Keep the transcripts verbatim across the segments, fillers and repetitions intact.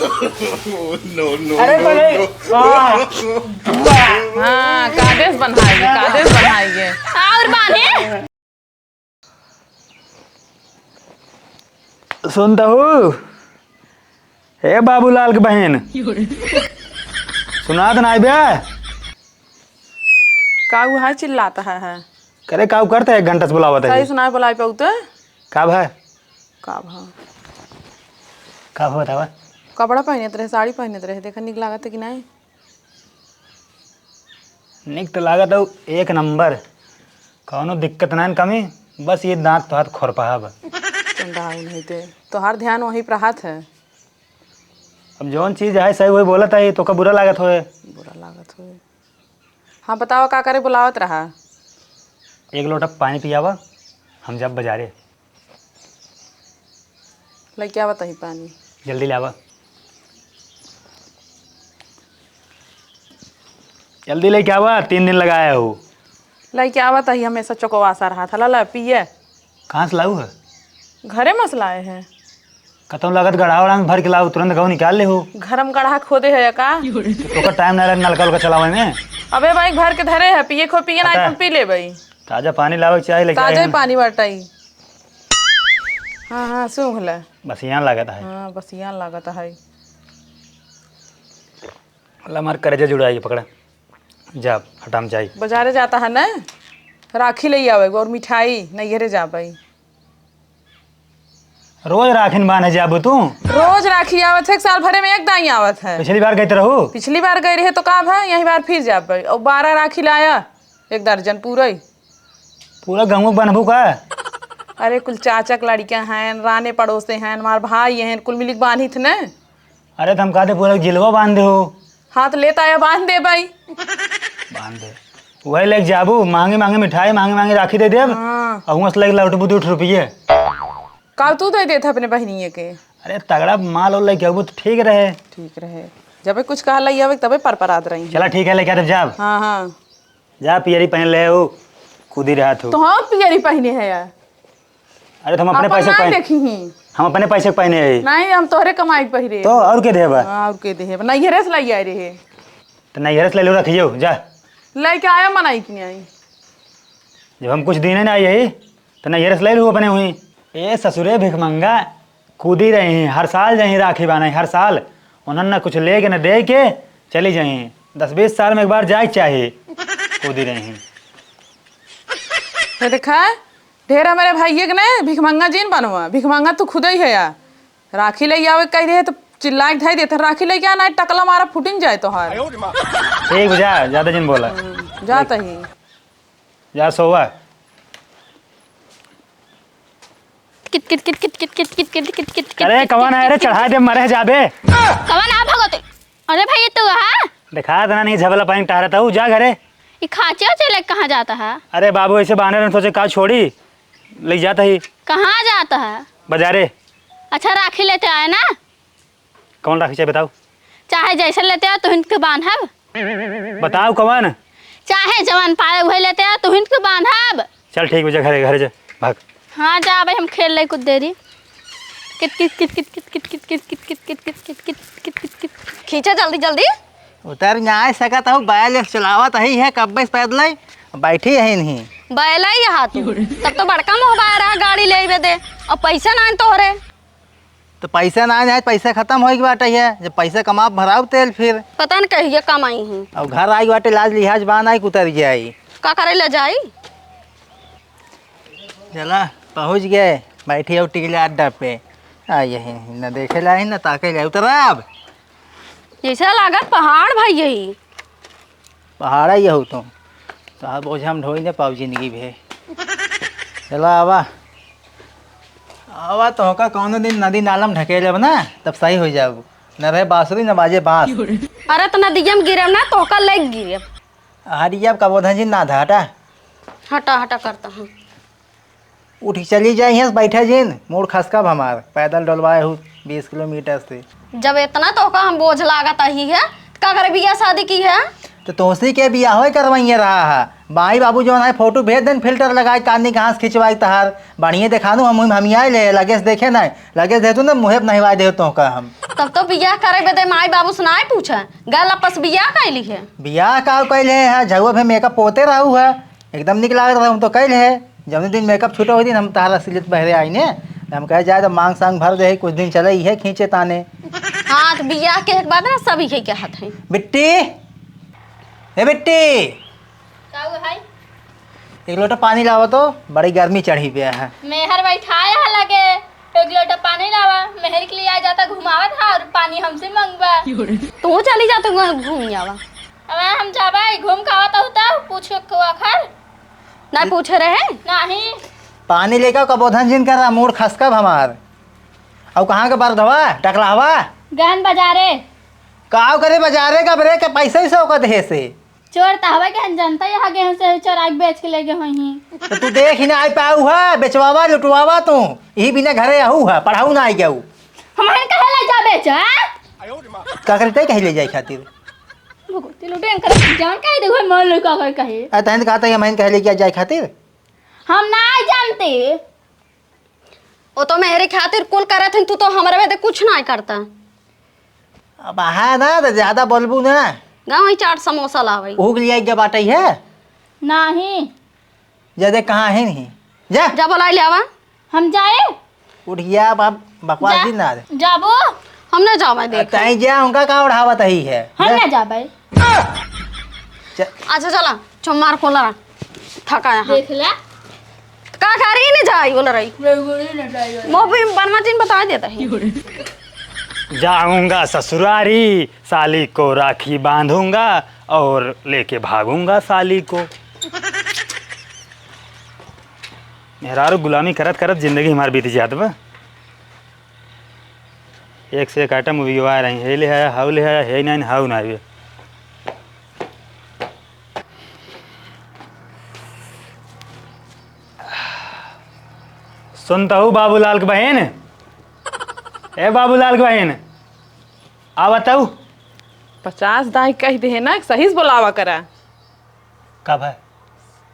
अरे बने, वाह। हाँ, कादेस बनाइए, कादेस बनाइए। और बाने? सुनत हू? ए बाबूलाल के बहिन। सुनात नाई बे? काऊ है चिल्लात है, है? करे काऊ करत है, एक घंटा से बुलावत है। सही सुनाई बुलाई पाऊ तो? का भा? का भा? का भा बतावा? कपड़ा पहिनत रहे, साड़ी पहिनत रहे, देखा निक लागत है कि नाई? निक तो लागत हौ, एक नंबर, कौनो दिक्कत नाहीं कमी, बस ये दाँत तोहार खोरपहा बा। चंडाल नहीं ते, तोहार ध्यान वहीं पर हाथ है। अब जौन चीज है सही वही बोलत है, तोका बुरा लागत होए। बुरा लागत होए। हाँ बतावा का करे बुलावत रहा? एक लोटा पानी पियावा, हम जाब बजारे। लइके आवत ही पानी। जल्दी लावा। जल्दी लइके आवा, तीन दिन लगाया हो। लइके आवत ही, हमेशा चौकवासा रहा था। ला, ला, पिए। कहाँ से लाऊ है? घरे में से लाए हैं। कतौ लागत गढ़ा उड़ा में भर के लाऊ, तुरंत गहूँ निकाल ले हो। घर में गढ़ा खोदे है या का? तो तोका टाइम ना रहे नलका उलका चलावे में। अबे भाई, भर के धरे है, पिए खो पिए ना, पता है। तुम पी ले भाई। ताजा पानी लावे के चाही, लेके ताजा आए ही हैं। पानी बाटई। हाँ, हाँ, सूंघ ले। बसियान लागत है। हाँ, बसियान लागत है। ला, हमार करेजा जुड़ाई, पकड़ा। जा, हटाम जाई। बजारे जाता है ना, राखी ले आवे और मिठाई, नैहरे जा पाई। रोज राखिन बांधे जाबू तू? रोज राखी आवत है, एक साल भरे में एक दाई आवत है। पिछली बार गई तो रहू? पिछली बार गई रहे तो का भा, यही बार फिर जा पाई। और बारह राखी लाया, एक दर्जन पूरा ही। पूरा गंगू बनबू का? अरे, कुल चाचा के लड़िका हैं, राने पड़ोसे हैं, हमार भाई हैं, कुल मिलिक बांधित न। अरे, तो हम कहते पूरा जिलवा बांध दे हो। हाँ, तो लेता आया, बांध दे भाई। बांध दे। वही लेके जाबू, महंगी महंगी मिठाई, महंगी महंगी राखी दे देब। हाँ। और हुआं से लेके लौटबू दू रुपये। का तू दे देत अपने बहनिए के? अरे, तगड़ा माल और लेके आबू तो ठीक रहे। ठीक रहे। जबे कुछ कहा लई आवे, तबे परपरात रही। चला, ठीक है, लेके आ देब जाब। हाँ, हाँ। जा पियरी पहन ले हो, कूदी रहा तू। तो हम पियरी पहने है यार। अरे तो हम अपने अपन पैसे ना पहने, देखी ही। हम अपने पैसे के पहने है। नहीं, हम तोहरे कमाई के पहिरे। तो और के देबा? हाँ, और के देबा? नैहरे से लाई आए रहे। तो नैहरे से ले लो, रखियो, जा। लेके आया मनाई कि नहीं आई? जब हम कुछ दीने ना आई है, तो नैहरे से ले लो अपने हुई। ए ससुरे भिखमंगा, कूदी रही हैं, हर साल जाही राखी बान्हे, हर साल। उन्हन न कुछ लेके न देके चली जाही। दस बीस साल में एक बार जाए के चाही, कूदी रही हैं। ये देखा, ढेर हमरे भाइये के ने भिखमंगा जिन बनवा, भिखमंगा तू खुदे ही है यार। राखी ले आवे कह रहे तो चिल्ला के धई देते, राखी लेके आना, टकला मारा फुटिन जाए तोहार। ठीक बा, जा, ज्यादा जिन बोला। हम्म, जाता ही। जा सोवा। कित, कित, कित, कित, कित, कित, कित, कित, कित, कित, अरे, कित, कवन कित, है रे? कित, चढ़ा दे, मरे जाबे। कवन आ भगवती? अरे भाई, ये तो है। देखा देना नहीं, झबला पानी टहरत हूँ, जा घरे। ये खांचे उचे लेके कहाँ जाता है? अरे बाबू, ऐसे बहाने रहने सोचे का छोड़ी, ले जाता ही। कहाँ जाता है? बाजारे। अच्छा, राखी लेते आए ना। कौन राखी चाहे बताओ? चाहे जैसे लेते आओ, तुहिन के बांधब। बताओ कौन? चाहे जवन पाए उहे लेते आओ, तुहिन के बांधब। चल ठीक बा, जा घरे, घरे जा, भाग। हाँ, जा, अबे हम खेल ले कुछ देरी। कित, कित, कित। खींचा जल्दी, जल्दी। उतर नाय सकत हूँ, बैल एक चलावत ही है, कब्बे से पैदल ही बैठी है नहीं। बैल ही यहाँ तू, तब तो बड़का मोहबार रहा गाड़ी ले बे दे, और पैसा ना तोहरे। तो पैसा ना जाए, पैसा खत्म होई के बाटे है। जब पैसा कमाब, भराब तेल फिर। पता न कहिए कमाई ही। अब घर आई बाटे, लाज लिहाज बान आई, कुतर जाई। का करे ले जाई? चला, पहुँच गए, बैठी हो टिकला अड्डा पे। आ यही, न देखे लाई, न ताके लाई, उतरा अब। जैसे लागत पहाड़ भाई यही। पहाड़ा ही हो तुम। तो आप बोझ हम ढोई न पाओ जिंदगी भे। चला आवा। आवा तो होका कौनो दिन नदी नाला में ढकेल लेब ना, तब सही हो जाओ। न रहे बांसुरी, न बाजे बांस। अरे तो नदिया में गिरब ना, तोहका लेके गिरब। हरिया का बोधन जी ना धाटा। हटा, हटा करता हूँ। उठ के चली जाई है, बैठे जिन, मूड़ खसका हमार, पैदल डोलवाए हूँ बीस किलोमीटर से। जब इतना तोहका हम बोझ लागत ही है, तो का करे बियाह शादी की है? तो तोसी के बियाह होए करवाइए रहा है, माई बाबू जौन है फोटो भेज देन, फिल्टर लगाई, कानी घास खिंचवाई तहार। बढ़िया देखानू हम, हम आए ले, लगे से देखे ना, लगे से देतू ना, मुँहे पे नहवाई दे तो का हम। तब तो बियाह करे बदे माई बाबू से ना पूछे, गल आपस बियाह कैली है। बियाह का कैले है, झउआ पे मेकअप पोते रहू है, एकदम निक लागत रहू तो कैले है। जौने दिन मेकअप छूटो वही दिन हम तहार असलियत बहरे आई ने, हम कहे जाए तो मांग सांग भर दे, कुछ दिन चले इहे खींचे ताने। हाँ, तो बियाह के एक बाद ना सब इहे कहत है। बिट्टी, ए बिट्टी, का हुआ भाई? एक लोटा पानी लावा तो, बड़ी गर्मी चढ़ी पे है। मेहर बैठाया है लगे, एक लोटा पानी लावा। मेहर के लिए आ जाता घुमावत है और पानी हमसे मंगवा। तू चली जा, तू घूम आवा। अब हम जाबा, घूम के आवत होता, पूछ के आखर। ना पूछे रहे? नहीं। पानी लेकर कबोधन जिन करा, मूड खसकब हमार। और कहाँ के बरधवा, टकलावा? गहन बाजारे। काव करे बाजारे का बरे के पैसे ही सौ का देहे से। चोर त हवे के हम जनता यहाँ गेहूं से चोरा के बेच के ले गए होई ही। तो तू देख ही ना आई पाऊ है, बेचवावा लुटवावा तू। यही बिना घरे आहू है, पढ़ाऊ ना आई गऊ। हम हन कहे ले जा बेच, हैं? का करे तय कहे ले जाए खातिर? भगवती लुटे इनकर जान काहे दे हुए मोर लुका कर कहे। आ तहन कहा था हम हन कहे ले क्या जाए खातिर? हम ना जानते। वो तो मेहरे खातिर कुल करत हन, तू तो हमरे बदे कुछ ना करता। अब है ना, तो ज्यादा बोलबू ना। गाँव ही चाट समोसा लावे। ओहू के लिए जब आटे है। नहीं। जा दे, कहाँ है नहीं? जा। जा बोलाई ले आवा। हम जाए? उठ गया, अब आप बकवास जा। दिन ना दे। जाबो? हम ना जावे देख। तई जा, उनका का ओढ़ावत ही है? हम जा। ना जाबे। च- अच्छा चला, चुम्मार खोला रहा। थका यहाँ। देख ले। का करी ने जाई बोल रही। वो भी बनमा जी ने बता देता है। जाऊंगा ससुरारी, साली को राखी बांधूंगा और लेके भागूंगा साली को। मेहरारू गुलामी करत करत जिंदगी हमार बीत जात बा। एक से एक आइटम उबियवा रही, हे ले आया, हाउ ले आया, हे नहीं, हाउ ना आवे। सुनतहू बाबूलाल के बहिन, ए बाबूलाल के बहिन, आ बताऊ। पचास दाई कह दे ना, सही से बोलावा करा। का भाई?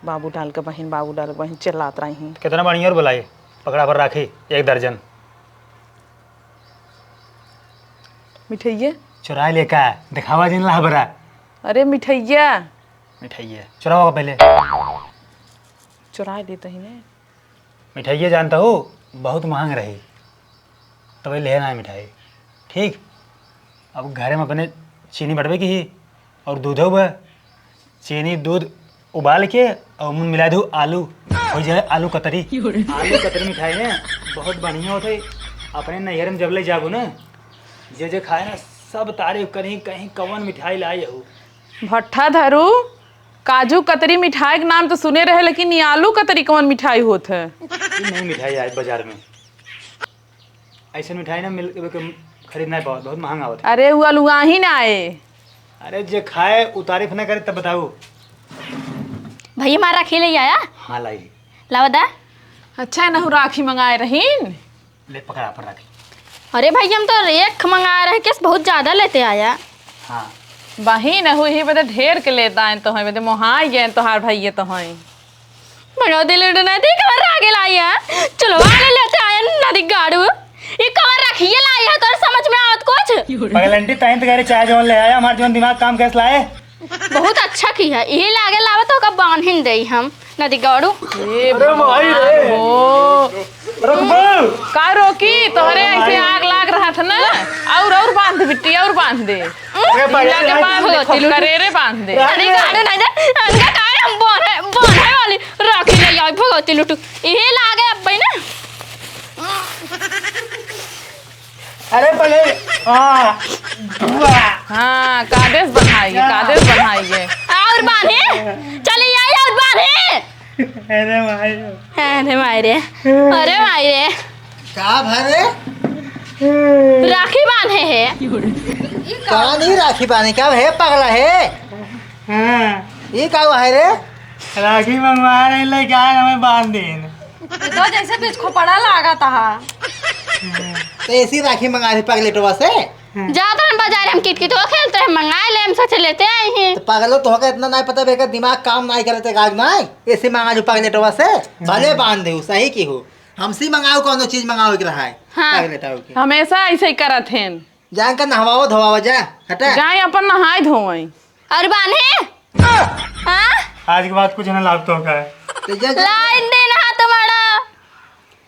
बाबूलाल के बहिन, बाबूलाल के बहिन चिल्लात रही। कितना बढ़िया और बुलाई, पकड़ा पर राखी एक दर्जन। मिठैया? चुराए ले का? दिखावा जिन ला हबरा। अरे मिठैया। मिठैया। चुरावा का पहले। चुराए लेते ही ने। मिठैया जानता हो, बहुत महंग रही। तबे ले ना मिठाई। ठीक? अब घरे में अपने चीनी बटवे की ही और दूधो बा। चीनी दूध उबाल के और मुन मिला दू आलू, हो जाए आलू कतरी। आलू कतरी मिठाई ने बहुत बढ़िया होते। अपने नैहर में जब ले जाबो ना, जे जे खाए ना, सब तारीफ करी, कहीं कवन मिठाई लाई हो। भट्ठा धरू, काजू कतरी मिठाई के नाम तो सुने रहे, लेकिन ये आलू कतरी कवन मिठाई होत है? ई नहीं मिठाई आए बाजार में। ऐसे मिठाई ना मिल, खरीद ना पावत, बहुत महंगा आवत है। अरे, वो अलुआ ही ना आए। अरे, जे खाए, उ तारीफ ना करे, तब बताऊ। भैया, हमारा राखी ले आया? हाँ, लाई। लावा दा। अच्छा है ना, राखी मंगाए रहीन। ले, पकड़ा पर राखी। अरे भाई, हम तो एक मंगाए रहे, केस बहुत ज्यादा लेते आया। हाँ। बहिन, हुई ही बदे ढेर के लेता है तो है, बदे मोहाई गए तोहार भैया तो है। बनो दिल उड़ना देख, हमार रागे लाई है। चलो, वाले लेते आए नदी गाड़ू। ये कवर रखिए लाई है, तोर समझ में आवत कुछ? पगलंटी, तैं तो कह रही चाहे जौन ले आया, हमार जौन दिमाग काम कैसे लाए? बहुत अच्छा की है, यही लागे लावे तो का बांधिन दे हम नदी गाड़ू। ए अरे भाई रे। भगवान हो। रुक बे। का रोकी? तोहरे ऐसे आग लाग रहा था ना। और, और बांध बिट्टी, और बांध दे। अरे, पगला ढीला के है। बांध दे, भगवती लुटू। करेरे बांध दे। अरे, गाड़ू नहीं दे, अंधा काहे हम बांधे, बांधे वाली राखी ले आई, भगवती लुटू। इहे लागे अब भाई ना। अरे, पहले, हाँ, वाह। हाँ, कादेश बनाइए, कादेश बनाइए। और बांधे, चली आई और बांधे। अरे माई रे। अरे माई रे। अरे माई रे। का भरे? राखी बांधे है। का नहीं राखी बांधे, का है पगला है? हाँ। ये का हुआ है रे? राखी मंगवा रहे, लेके आए, हमें बांध देन। ये तो जैसे बीच खोपड़ा लागा था। तो ऐसी राखी मंगा रही पगलेटवा से? जात रहन बाजार, हम किटकिटवा खेलते हैं, मंगाए ले, हम सोचे लेते आई हैं। तो पागलो, तोहका इतना नाहीं पता, बेकर दिमाग काम नाहीं करते, काज नाहीं, ऐसे मंगा जो पगलेटवा से, भले बांध दे, सही की हो, हमसे मंगाओ, कौनो चीज मंगाओ के रहा है, हाँ। पगलेटवा के। हमेशा ऐसे ही करत हैं। जान का नहवाओ धोवाओ जा, हटा। जाए अपन नहाए धोए। अरे बान्हे, हाँ? आज के बाद कुछ ना लाभ तो का है। तो जा, जा। लाइन दे नहा तुम्हारा।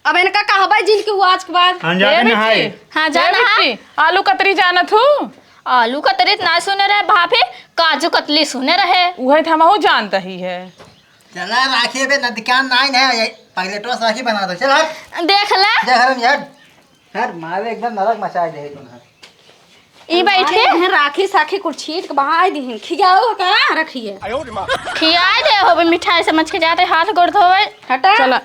अब इनका कहबे जिन कि वो आज के बाद। हम जाते ए नहाए। बिट्टी, हाँ, जा ए नहा। बिट्टी, आलू कतरी जानत हूँ? आलू कतरी ना सुने रहे भाभी, काजू कतली सुने रहे। उहे तो हमहू जानत ही है। चला राखी बे, नदकान नाई ना, ये पगलेटवा से राखी बना दो, चल हट। देख ले। जा घर में हट। हट, मारे एकदम नरक मचा दे तू ना। ई बैठे। अरे, इन्हें राखी साखी कुल छीट के बहाई दीहिन। खियाओ का रखिए। खियाए दे होबे, मिठाई समझ के जाते, हाथ गोड़ धोवे। हटा। चला।